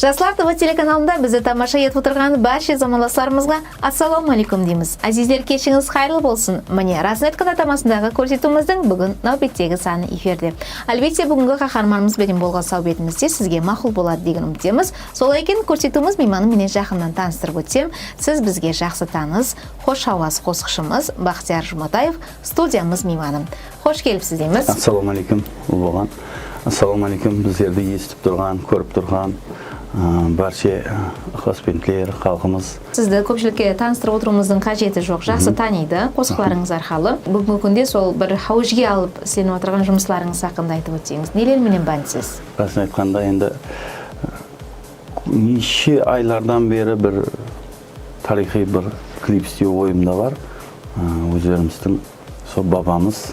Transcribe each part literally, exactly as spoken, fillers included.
Jaslar T V telekanalında bizdi tamasha etip otırǵan bárshe zamanlaslarımızǵa assalawma áleykum deymiz. Ázizler, keshińiz qayırlı bolsın. Mine, rasın aytqanda, tamasındaǵı kórsetiwimizdiń búgin náwbettegi sanı efirde. Álbette, búgingi qaharmanımız benen bolǵan sáwbetimizde sizge maqul boladı degen úmittemiz. Solay eken, kórsetiwimiz miymanı menen jaqınnan tanıstırıp ótsem, siz bizge jaqsı tanıs, xosh hawaz qosıqshımız Baxtiyar Jumataev studiyamız miymanı. Xosh kelipsiz deymiz. Assalawma áleykum, Ulboǵan. Assalawma áleykum, bizlerdi esitip turǵan, kórip turǵan, ı, bárshe, ı, ıqlasbentler, xalqımız. Sizdi kópshilikke tanıstırıp otırıwımızdıń qájeti joq, jaqsı tanıydı qosıqlarıńız arqalı. Búgingi kúnde sol bir háwejge alıp islenip atırǵan jumıslarıńız haqqında aytıp ótseńiz. Neler menen bántsiz? Rasın aytqanda, endi, ı, neshe aylardan beri bir tariyxıy bir klip islew oyımda bar. I, ózlerimizdiń sol babamız,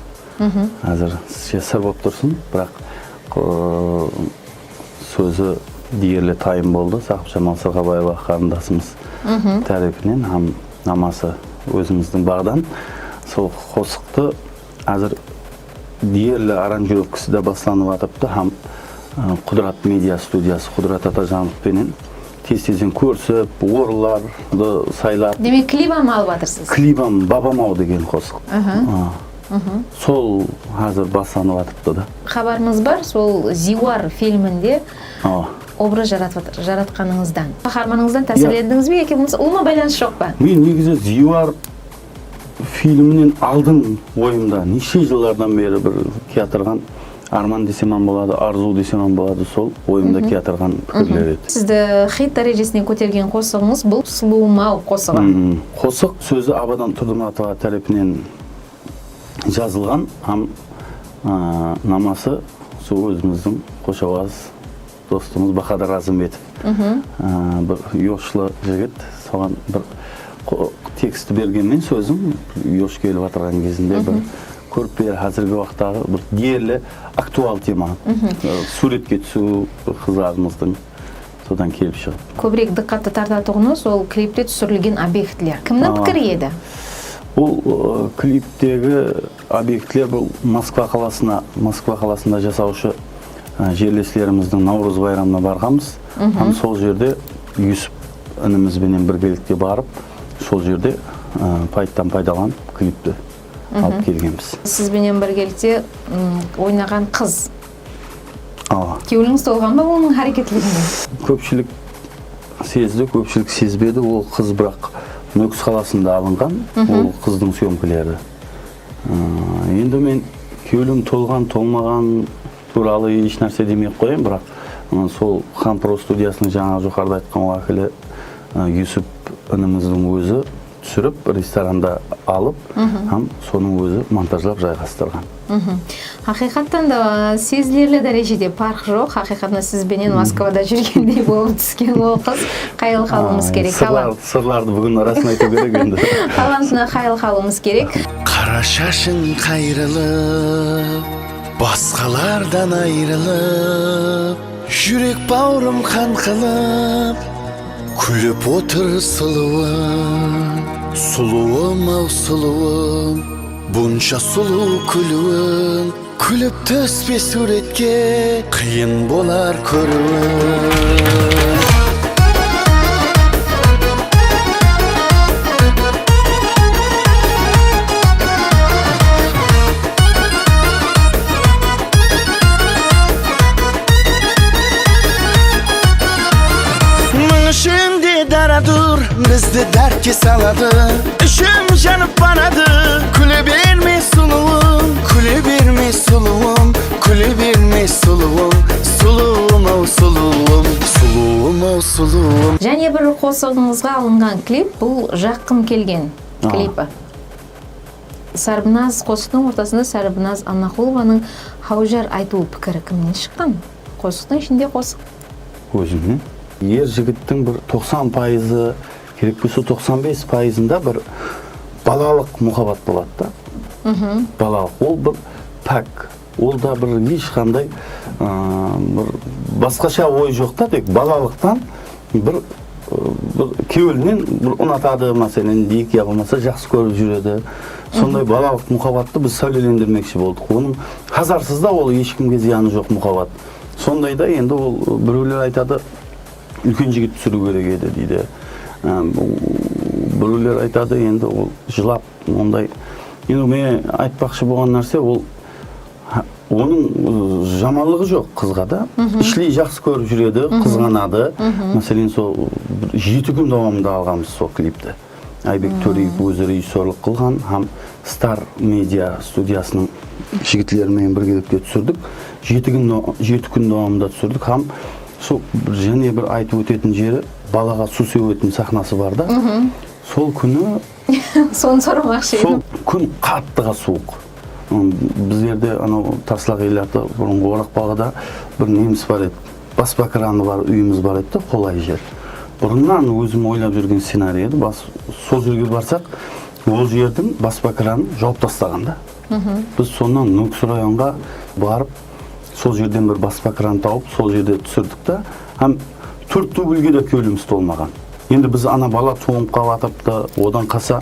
házir sizshe sır bolıp tursın, biraq, ı, sózi deyerli tayın boldı, Saqıpjamal Sırǵabaeva qarındasımız tárepinen hám naması ózimizdiń baǵdan. Sol qosıqtı házir deyerli aranjirovkası da baslanıp atırıptı hám, ı, Qudrat media studiyası, Qudrat Atajanov penen tez-tezden kórisip, orınlardı saylap. Demek, klip hám alıp atırsız? Klip hám Babam-aw degen qosıq. Aha. A. Sol házir baslanıp atırıptı da. Xabarımız bar, sol Ziywar filminde obraz jaratıp atır-, jaratqanıńızdan. Qaharmanıńızdan tásirlendińiz be, yaki bolmasa ulıwma baylanıs joq pa? Men negizi Ziywar filminen aldın oyımda, neshe jıllardan beri bir kiyatırǵan, arman desem hám boladı, arzıw desem hám boladı, sol oyımda kiyatırǵan pikirler edi. Sizdi xit dárejesine kótergen qosıǵıńız bul Sulıwım-aw qosıǵı. Qosıq sózi Abadan Turdımuratova tárepinen jazılǵan hám, a, naması sol ózimizdiń xosh hawaz dostımız Bahadır Razımbetov. A, bir yoshlı jigit, soǵan bir qo-, tekst bergenmen sózim, yosh kelip atırǵan gezinde bir kórip ber, házirgi waqıttaǵı bir deyerli aktual tema. A, súwretke túsiw qızlarımızdıń sodan kelip shıǵıp. Kóbirek dıqqattı tartatuǵını sol klipte túsirilgen obyektler. Kimniń pikiri edi? Bul, ı, kliptegi obyektler bul Moskva qalasına, Moskva qalasında jasawshı, ı, jerleslerimizdiń Nawrız bayramına barǵanbız. Hám sol jerde Yusip inimizbenen birgelikte barıp, sol jerde, ı, payıttan paydalanıp klipti alıp kelgenbiz. Siz benen birgelikte, ım, oynaǵan qız. Awa. Kewlińiz tolǵan ba onıń háreketlerine? Kópshilik sezdi, kópshilik sezbedi. Ol qız biraq Nókis qalasında alınǵan. Ol qızdıń syomkaları. Aa, endi men kewlim tolǵan, tolmaǵan tuwralı hesh nárse demey-aq qoyayın, biraq, ı, sol Xampro studiyasınıń jańa joqarıda aytqan wákili, ı, Yusip inimizdiń ózi túsirip, restoranda alıp, hám sonıń ózi montajlap jayǵastırǵan. Haqıyqattan da sezilerli dárejede parq joq. Haqıyqatında siz benen Moskvada júrgendey bolıp túsken ol qız. Qayıl qalıwımız kerek. Sırlar, sırlardı búgin rasın aytıw kerek endi. Talantına qayıl qalıwımız kerek. Qara shashıń qayrılıp, basqalardan ayrılıp, júrek bawırım qan qılıp, kúlip otır sulıwım. Sulıwım-aw, sulıwım, bunsha sulıw kúliwiń. Kúlip túspe súwretke, qıyın bolar kóriwiń. Mıń ishinde daradur bizdi dártke saladı. Ishim janıp baradı. Kúle berme, sulıwım, kúle berme, sulıwım, kúle berme, sulıwım, sulıwım-aw, sulıwım, sulıwım-aw, sulıwım. Jáne bir qosıǵıńızǵa alınǵan klip, bul Jaqqım kelgen klipi. Sárbinaz, qosıqtıń ortasında Sárbinaz Annaqulovanıń Háwjar aytıw pikiri kimnen shıqqan? Qosıqtıń ishinde qosıq. Ózimnen. Er jigittiń bir toqsan payızı, kerek bolsa toqsan bes payızında bir balalıq muhabbat boladı da. Balalıq. Ol bir pák. Ol da bir hesh qanday, ıı, bir basqasha oy joq ta, tek balalıqtan bir, ıı, bir kewlinen bir unatadı, máselen, deyik, ya bolmasa jaqsı kórip júredi. Sonday balalıq muhabbattı biz sáwlelendirmekshi boldıq. Onıń hazarsız da ol hesh kimge zıyanı joq muhabbat. Sonday da endi ol birewler aytadı, Úlken jigit túsiriw kerek edi, deydi. Á, bul, birewler aytadı, endi ol jılap, onday. Endi men aytpaqshı bolǵan nárse, ol, ha, onıń, ı, jamanlıǵı joq qızǵa da. Ishley jaqsı kórip júredi, qızǵanadı. Máselen, sol bir jeti kún dawamında alǵanbız sol klipti. Aybek Tóreev ózi rejissyorlıq qılǵan hám Star Media studiyasınıń jigitleri menen birgelikte túsirdik. Jeti kún, jeti kún dawamında túsirdik hám sol bir, jáne bir aytıp ótetin jeri, balaǵa suw sebetin saxnası bar da. Sol kúni Sonı soramaqshı edim. Sol kún qattıǵa suwıq. Im, bizlerde anaw Tarslaq elatı burınǵı Oraqbaǵıda bir nemiz bar edi. Baspa kranı bar úyimiz bar edi de, qolayı jer. Burınnan ózim oylap júrgen scenariy edi. Bas-, sol jerge barsaq, ol jerdiń baspa kranın jawıp taslaǵan da. Biz sonnan Nókis rayonǵa barıp, sol jerden bir baspa kran tawıp, sol jerde túsirdik ta. Hám tórt dublge de kewlimiz tolmaǵan. Endi biz ana bala tuwınıp qalıp atırıptı, odan qalsa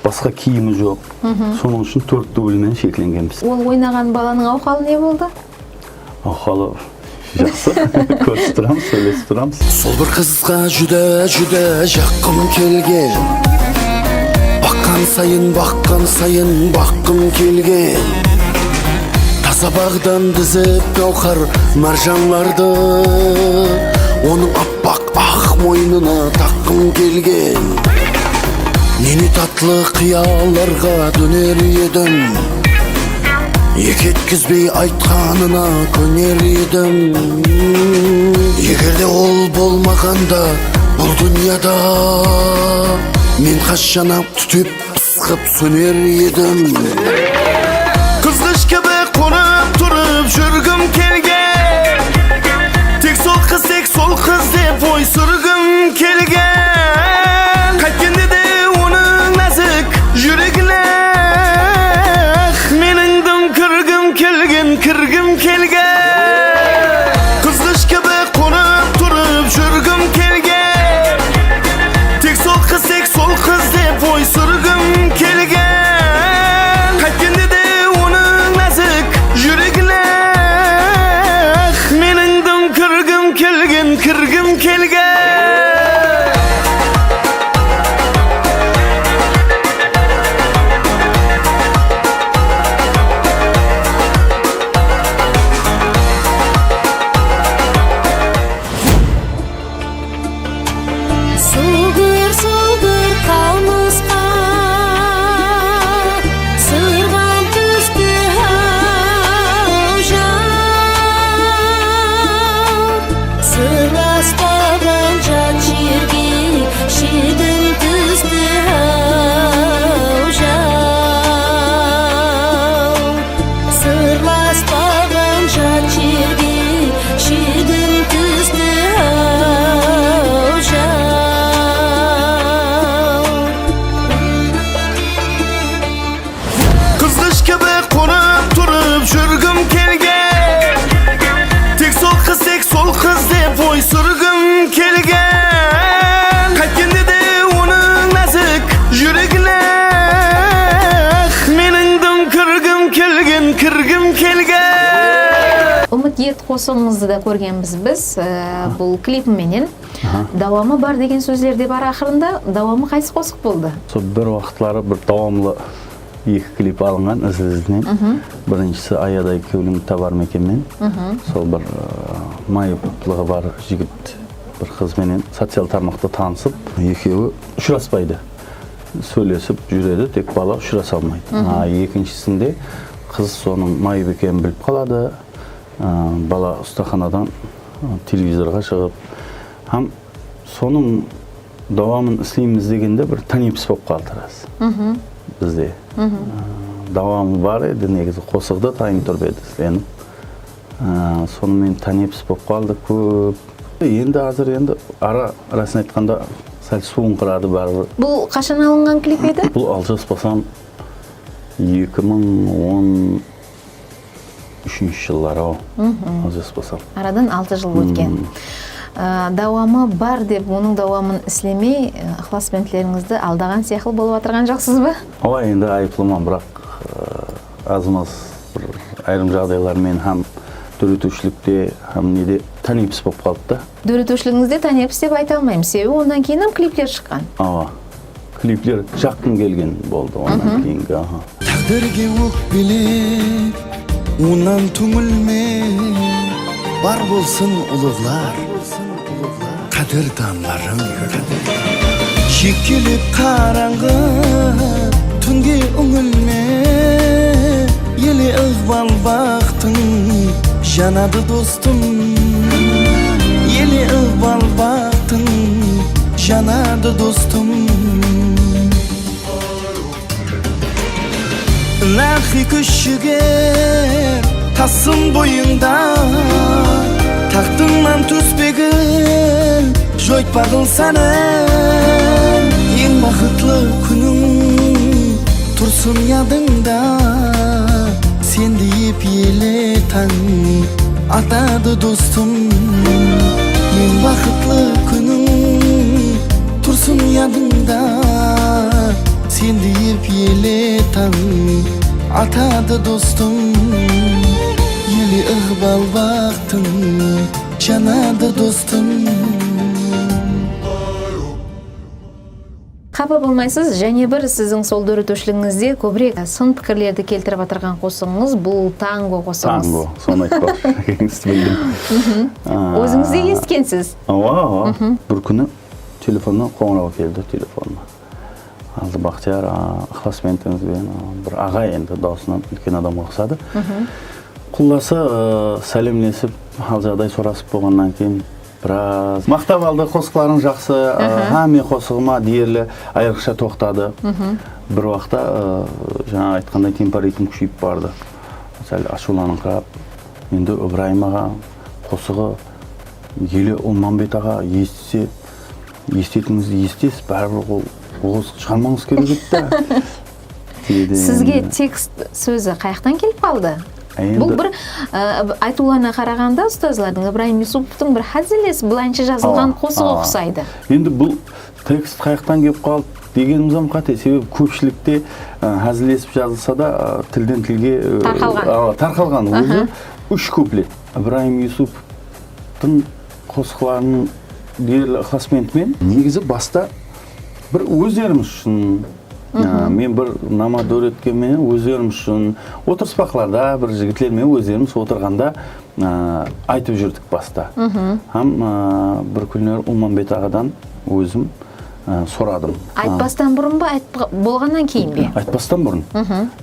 basqa kiyimi joq. Sonıń ushın tórt dubl menen sheklengenbiz. Ol oynaǵan balanıń awhalı ne boldı? Awhalı jaqsı. Kórisip turamız, sóylesip turamız. Sol bir qızǵa júdá, júdá jaqqım kelgen. Baqqan sayın, baqqan sayın baqqım kelgen. Taza baǵdan dizip gáwhar márjanlardı. Onıń appaq aq moynına taqqım kelgen. Neni tatlı qıyallarǵa dóner edim. Eki etkizbey aytqanına kóner edim. Eger de ol bolmaǵanda bul dúnyada, men qashan-aq tútep pısqıp sóner edim. Qızǵısh kibi qonıp turıp júrgim kelgen. Tek sol qız, tek sol qız dep oy súrgim kelgen. Qaytkende de onıń názik júregine-aq meniń dım kirgim kelgen, kirgim kelgen. Qızǵısh kibi qonıp turıp júrgim kelgen. Tek sol qız, tek sol qız dep oy súrgim kelgen. Qaytkende de onıń názik júregine-aq meniń dım kirgim kelgen, kirgim kelgen. Sılbır-sılbır qamısqa sırǵan tústi-aw, jaw. Sırlaspaǵan jat jerge shetim tústi-aw, jaw. Sırlaspaǵan jat jerge shetim tústi-aw, jaw. Qızǵısh kibi qonıp turıp júrgim kelgen. Tek sol qız, tek sol qız dep oy súrgim kelgen. Qaytkende de onıń názik júregine-aq meniń dım kirgim kelgen, kirgim kelgen. Úmit et qosıǵıńızdı da kórgenbiz biz, e, bul klip menen. Dawamı bar degen sózler de bar aqırında. Dawamı qaysı qosıq boldı? Sol bir waqıtları bir dawamlı eki klip alınǵan izli-izlinen. Birinshisi Ayaday kewliń tabar ma eken men. Sol bir, ı, mayıplıǵı bar jigit bir qız benen social tarmaqta tanısıp, ekewi ushıraspaydı. Sóylesip júredi, tek bala ushırasa almaydı. A, ekinshisinde qız sonıń mayıp ekenin bilip qaladı. A, bala ustaxanadan, a, televizorǵa shıǵıp, hám sonıń dawamın isleymiz degende bir tanepis bolıp qaldı ras. Bizde. A, dawamı bar edi, negizi qosıǵı da tayın turıp edi islenip. A, sonıń menen tanepis bolıp qaldı kóp. Endi házir endi ara, rasın aytqanda, sál suwıńqıradı báribir. Bul qashan alınǵan klip edi? Bul Aljaspasam eki mıń on úshinshi jılları-aw, aljaspasam. Aradan altı jıl ótken. Aa, dawamı bar dep, onıń dawamın islemey, ı, ıqlasbentlerińizdi aldaǵan sıyaqlı bolıp atırǵan joqsız ba? Awa, endi ayıplıman, biraq, ı, az-maz bir ayırım jaǵdaylar menen hám dóretiwshilikte hám nede tánepis bolıp qalıptı. Dóretiwshiligińizde tánepis dep ayta almayman, sebebi onnan keyin hám klipler shıqqan. Awa. Klipler jaqın kelgen boldı, onnan keyingi, aha. Táǵdirge ókpele, onnan túńilme, bar bolsın uluǵlar, qádirdanlarıń. Shekkelep qarańǵı túnge úńilme, ele ıǵbal baxtıń janadı dostım, ele ıǵbal baxtıń janadı dostım. Ilahiy kúsh jiger, tassın boyıńda, taxtıńnan túspegil, joytpaǵıl sáni. Eń baxıtlı kúniń tursın yadıńda, sendey ep ele tań atadı dostım. Eń baxıtlı kúniń tursın yadıńda, sendey ep ele tań atadı dostım. Ele ıǵbal baxtıń janadı dostım. Qapa bolmaysız, jáne bir siziń sol dóretiwshiligińizde kóbirek sın pikirlerdi keltirip atırǵan qosıǵıńız bul tango qosıǵıńız. Tango, sonı aytpaqshı ekeńiz, bildim. Aa. Ózińiz de esitkensiz. Awa, awa. Bir kúni telefonnan qońıraw keldi, telefonıma. Aldı Baxtiyar, a, ıqlasbentimiz benen, a, bir aǵa endi, dawısınan úlken adamǵa uqsadı. Qullası, ı, sálemlesip, hal-jaǵday sorasıp bolǵannan keyin biraz maqtap aldı, qosıqlarıń jaqsı, ı, hámme qosıǵıma deyerli ayrıqsha toqtadı. Bir waqıtta, ı, jańa aytqanday temporitm kúsheyip bardı. Sál ashıwlanıńqırap, endi Ibrayım aǵa qosıǵı ele Ulmanbet aǵa esitse, esitetińizdi esitesiz, báribir ol qosıq shıǵarmańız kerek edi da. Dedi. Sizge endi tekst sózi qayaqtan kelip qaldı? Endi bul bir, e, aytıwlarına qaraǵanda, ustazlardıń, Ibrayım Yusupovtıń bir házillesip, bılayınsha jazılǵan qosıǵı uqsaydı. Endi bul tekst qayaqtan kelip qaldı degenimiz hám qáte, sebebi kópshilikte, e, házillesip jazılsa da, e, tilden tilge, e, tarqalǵan. Awa, tarqalǵan. Ózi úsh kuplet. Ibrayım Yusupovtıń qosıqlarınıń deyerli ıqlasbentimen. Negizi basta bir ózlerimiz ushın, a, men bir nama dóretken menen ózlerimiz ushın otırıspaqlarda bir jigitler menen ózlerimiz otırǵanda, a, aytıp júrdik basta. Hám, a, bir kúnleri Ulmanbet aǵadan ózim, a, soradım. Aytpastan burın ba, aytpa-, bolǵannan keyin be? Aytpastan burın.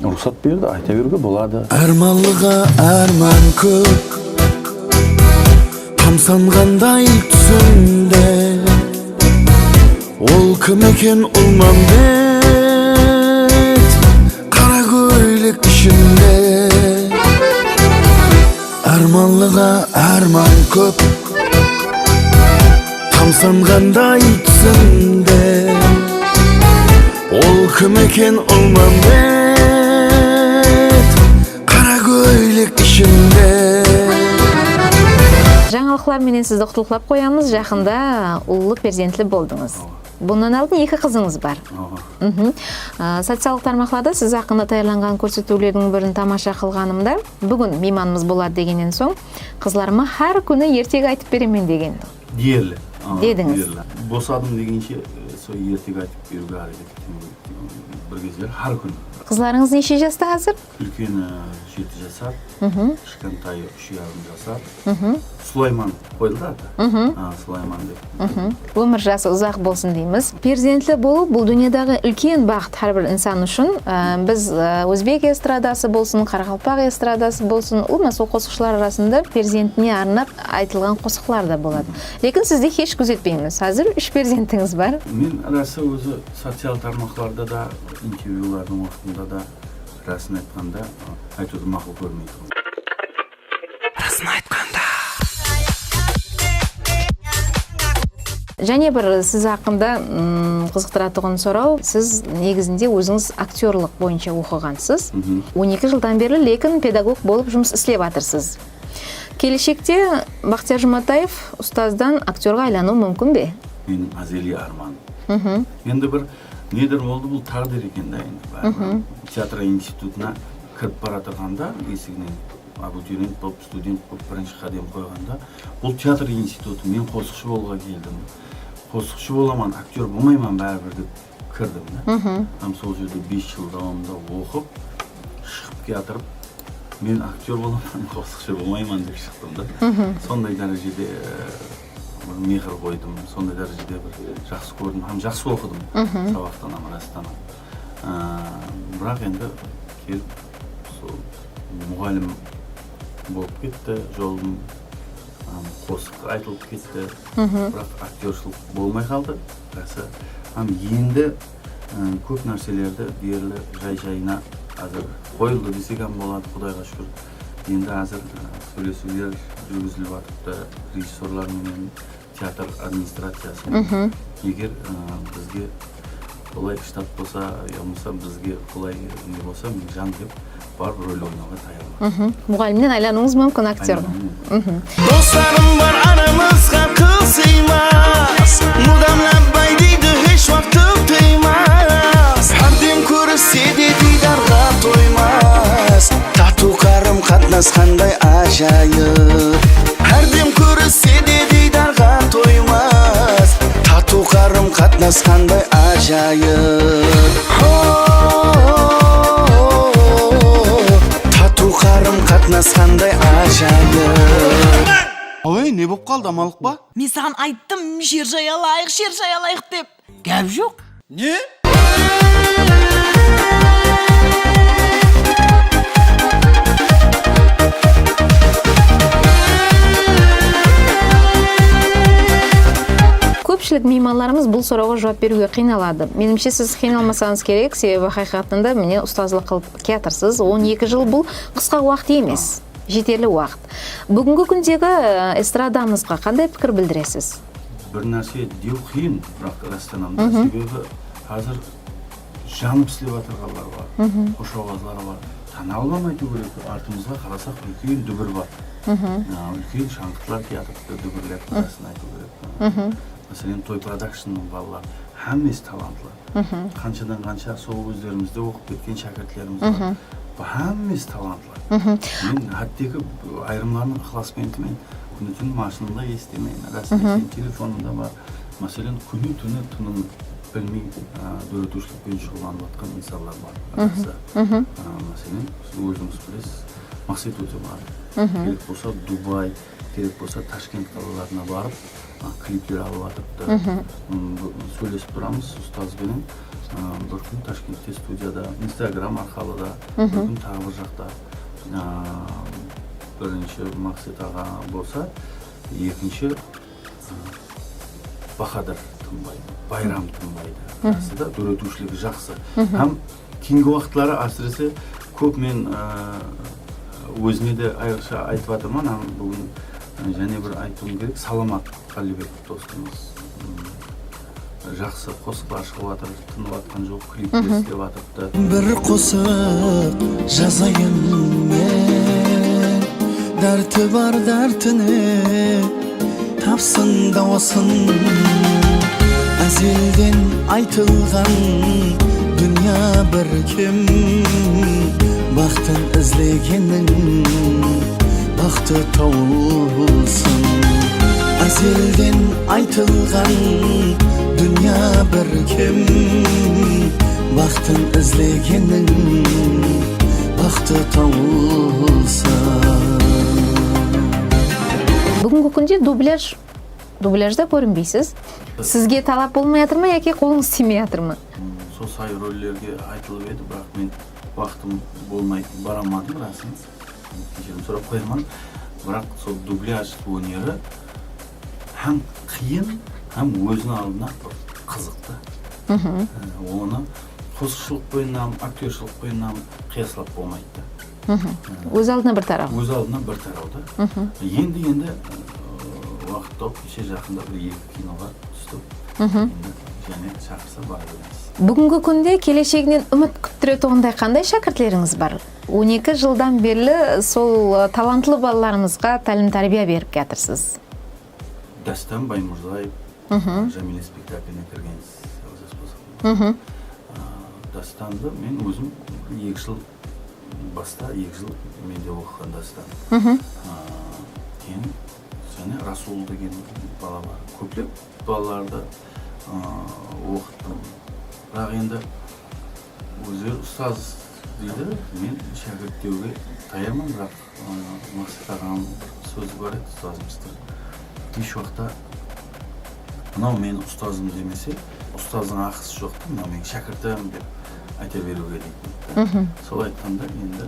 Ruxsat berdi, ayta beriwge boladı. Ármanlıǵa árman kóp. Tamsanǵanday túsinde, ol kim eken Ulmanbet, qara kóylek ishinde. Ármanlıǵa árman kóp, tamsanǵanday túsinde, ol kim eken Ulmanbet, qara kóylek ishinde. Jańalıqlar menen sizdi qutlıqlap qoyamız. Jaqında ullı perzentli boldıńız. Bunnan aldın eki qızıńız bar. Awa. A, sociallıq tarmaqlarda siz haqqında tayarlanǵan kórsetiwlerdiń birin tamasha qılǵanımda, búgin miymanımız boladı degennen soń, qızlarıma hár kúni ertegi aytıp beremen degen. Deyerli. Awa, dedińiz. Deyerli. Bosadım degenshe, e, sol ertegi aytıp beriwge háreket etken bir gezler hár kúni. Qızlarıńız neshe jasta házir? Úlkeni jeti jasar, kishkentayı úsh yarım jasar. Sulayman qoyıldı atı. A, Sulayman dep. Ómir jası uzaq bolsın deymiz. Perzentli bolıw, bul dúnyadaǵı úlken baxıt hár bir insan ushın. Á, biz, á, ózbek estradası bolsın, qaraqalpaq estradası bolsın, ulıwma sol qosıqshılar arasında perzentine arnap aytılǵan qosıqlar da boladı. Lekin sizdi hesh gúzetpeymiz. Házir úsh perzentińiz bar. Men rası ózi social tarmaqlarda da, intervyulardıń waqtında da, rasın aytqanda, aytıwdı maqul kórmeytuǵın. Rasın aytqanda. Jáne bir siz haqqında, mm, qızıqtıratuǵın soraw, siz negizinde ózińiz aktyorlıq boyınsha oqıǵansız. On eki jıldan berli, lekin pedagog bolıp jumıs islep atırsız. Keleshekte Baxtiyar Jumataev ustazdan aktyorǵa aylanıwı múmkin be? Meniń azeliy ármanım. Endi bir nedir boldı, bul táǵdir eken da endi. Báribir teatr institutına kirip baratırǵanda esiginen Abiturient bolıp, student bolıp birinshi qádem qoyǵanda, bul teatr institutı, men qosıqshı bolıwǵa keldim. Qosıqshı bolaman, aktyor bolmayman báribir dep kirdim da. Hám sol jerde bes jıl dawamında oqıp, shıǵıp kiyatırıp, men aktyor bolaman, qosıqshı bolmayman dep shıqtım da. Sonday dárejede, e, bir mehir qoydım, sonday dárejede bir jaqsı kórdim hám jaqsı oqıdım sabaqtan hám, rasttan hám. E, biraq endi kelip sol muǵallim bolıp ketti, jolım, ım, qosıq aytılıp ketti. Biraq aktyorshılıq bolmay qaldı. Jaqsı. Hám endi, ı, kóp nárselerdi deyerli jay-jayına házir qoyıldı desek hám boladı, Qudayǵa shúkir. Endi házir, ı, sóylesiwler júrgizilip atırıptı, rejissyorlar menen teatr administraciyası menen. Eger, ı, bizge qolay shtat bolsa, ya bolmasa bizge qolay ne bolsa, men jan dep barıp rol oynawǵa tayarman. Muǵallimnen aylanıwıńız múmkin aktyorǵa. Aylanıwım múmkin. Doslarım bar aramızǵa qıl sıymas, mudam labbay deydi, hesh waqıt tıymas. Hárdem kórisse de diydarǵa toymas, tatıw qarım qatnas qanday ájayıp. Hárdem kórisse de diydarǵa toymas, tatıw qarım qatnas qanday ájayıp. Ho, tatıw qarım qatnas qanday ájayıp. Oy, ne bolıp qaldı, amanlıq pa? Men saǵan ayttım, jer jay alayıq, jer jay alayıq dep. Gáp joq. Ne? Kópshilik miymanlarımız bul sorawǵa juwap beriwge qıynaladı. Menimshe, siz qıynalmasańız kerek, sebebi haqıyqatında mine ustazlıq qılıp kiyatırsız. On eki jıl bul qısqa waqıt emes, jeterli waqıt. Búgingi kúndegi, e, estradamızǵa qanday pikir bildiresiz? Bir nárse dew qıyın, biraq rastanamda. Sebebi házir janıp islep atırǵanlar bar, xosh hawazlar bar. Tanawlam aytıw kerek, artımızǵa qarasaq, úlken dúbir bar. Á, úlken shańǵıtlar kiyatırıptı, dúbirler, rasın aytıw kerek. Máselen, Toy Productionnıń balaları, hámmesi talantlı. Qanshadan-qansha sol ózlerimizde oqıp ketken shákirtlerimiz bar. Bul hámmesi talantlı. Men hátteki ayırımlarınıń ıqlasbentime, kúni-túni mashinamda esitemen, rasın aytsam, telefonımda bar. Máselen, kúni-túni tınım bilmey, a, dóretiwshilik penen shuǵıllanıp atqan insanlar bar. Jaqsı. A, máselen, siz ózińiz bilesiz, Maqset Ótemurod. Kerek bolsa, Dubay, kerek bolsa, Tashkent qalalarına barıp, a, klipler alıp atırıptı. M, bu, sóylesip turamız ustaz benen. A, bir kún Tashkentte studiyada, Instagram arqalı da, bir kún taǵı bir jaqta, a, birinshi Maqset aǵa bolsa, ekinshi, a, Bahadır tınbaydı, Bayram tınbaydı. Jaqsı da, dóretiwshiligi jaqsı. Hám keyingi waqıtları, ásirese, kóp men, a, ózine de ayrıqsha aytıp atırman, hám búgin, a, jáne bir aytıwım kerek, Salamat Qállibekov dostımız, m, jaqsı qosıqlar shıǵıp atır, tınıp atqan joq, klipler islep atırıptı. Bir qosıq jazayın men, dárti bar dártine tapsın dawısın. Ázelden aytılǵan dúnya bir kim, baxtın izlegenniń baxtı tawılsın. Ázelden aytılǵan dúnya bir kim, baxtın izlegenniń baxtı tawılsın. Búgingi kúnde dublyaj, dublyajda kórinbeysiz. Sizge talap bolmay atır ma yaki qolıńız tiymey atır ma? M, sol sayı rollerge aytılıp edi, biraq men waqtım bolmay baraman, rasın. Keshirim sorap qoyaman. Biraq sol dublyaj óneri hám qıyın, hám óziniń aldına bir qızıq ta. Á, onı qosıqshılıq penen hám, aktyorshılıq penen hám qıyaslap bolmaydı da. Á, óz aldına bir taraw. Óz aldına bir taraw da. Endi, endi, ı, waqıt tawıp, keshe jaqında bir eki kinoǵa tústik. Endi jáne shaqırsa bara beremiz. Búgingi kúnde kelesheginen úmit kúttiretuǵınday qanday shákirtlerińiz bar? On eki jıldan berli sol, ı, talantlı balalarımızǵa tálim-tárbiya berip kiyatırsız. Dástan Baymurzaev, Jámile spektakline kirgensiz, aljas bolsam. Á, Dástandı men ózim eki jıl Basta eki jıl mende oqıǵan Dástan. Aa, keyin jáne Rasul degen bala bar. Kóplep balalardı aa, oqıttım. Biraq endi ózleri ustaz deydi, men shákirt dewge tayarman, biraq aa, Maqset aǵam sózi bar edi ustazımızdıń. Hesh waqıtta mınaw meniń ustazım demese, ustazdıń haqısı joq ta, mınaw meniń shákirtim dep ayta beriwge deydi. Sol aytqanda endi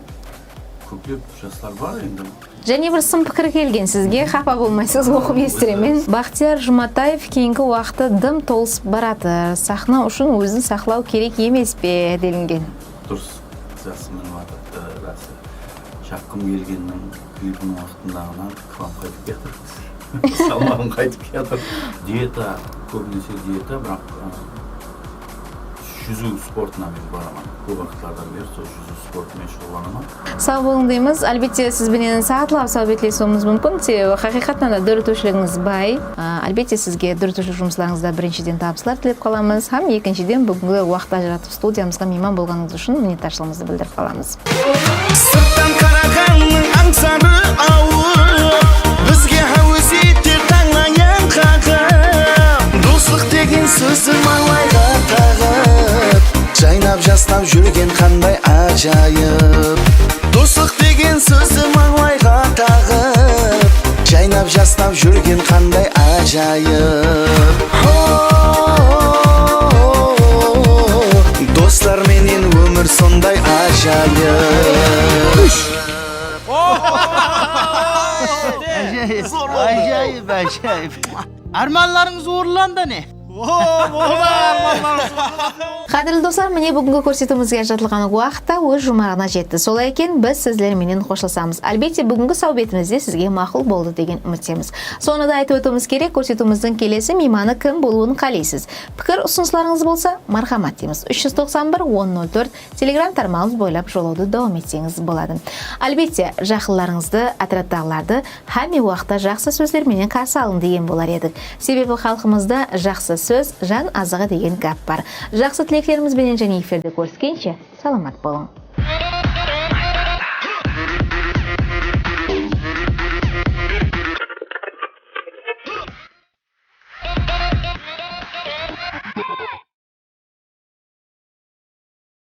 kóplep jaslar bar endi. Jáne bir sın pikir kelgen sizge, qapa bolmaysız, oqıp esitiremen. Baxtiyar Jumataev keyingi waqıtta dım tolısıp baratır. Saxna ushın ózin saqlaw kerek emes pe? Delingen. Durıs, jaqsı minip atır, e, rası. Shaqqım kelgenniń klibiniń waqtındaǵınan kılam qaytıp kiyatır. Salmaǵım qaytıp kiyatır. Dieta, kóbinese dieta, biraq, e, júziw sportına men baraman. Kóp waqıtlardan beri sol júziw sportı menen shuǵıllanaman. Saw bolıń deymiz. Álbette, siz benen saatlap sáwbetlesiwimiz múmkin. Sebebi, haqıyqattan da dóretiwshiligińiz bay. A, álbette, sizge dóretiwshilik jumıslarıńızda birinshiden tabıslar tilep qalamız. Hám ekinshiden, búgingi waqıt ajıratıp studiyamızǵa miyman bolǵanıńız ushın minnetdarshılıǵımızdı bildirip qalamız. Sırttan qaraǵannıń ańsarı awır, bizge háwes eter tańlayan qaǵıp. Doslıq degen sózdi mańlayǵa taǵıp, jaynap jasnap júrgen qanday ájayıp. Doslıq degen sózdi mańlayǵa taǵıp, jaynap jasnap júrgen qanday ájayıp. Ho, doslar menen ómir sonday ájayıp. Ájayıp, ájayıp, ájayıp. Ármanlarıńız orınlandı ne? Qádirli doslar, mine, búgingi kórsetiwimizge ajıratılǵan waqıt ta óz juwmaǵına jetti. Solay eken, biz sizler menen xoshlasamız. Álbette, búgingi sáwbetimizde sizge maqul boldı degen úmittemiz. Sonı da aytıp ótiwimiz kerek, kórsetiwimizdiń kelesi miymanı kim bolıwın qáleysiz? Pikir usınıslarıńız bolsa, marhamat deymiz, úsh júz toqsan bir, on nol tórt Telegram tarmaǵımız boylap jollawdı dawam etseńiz boladı. Álbette, jaqınlarıńızdı, átiraptaǵılardı hámme waqıtta jaqsı sózler menen qarsı alıń degen bolar edik. Sebebi xalqımızda jaqsı sóz jan azıǵı degen gáp bar. Jaqsı tileklerimiz benen jáne efirde kóriskenshe, salamat bolıń.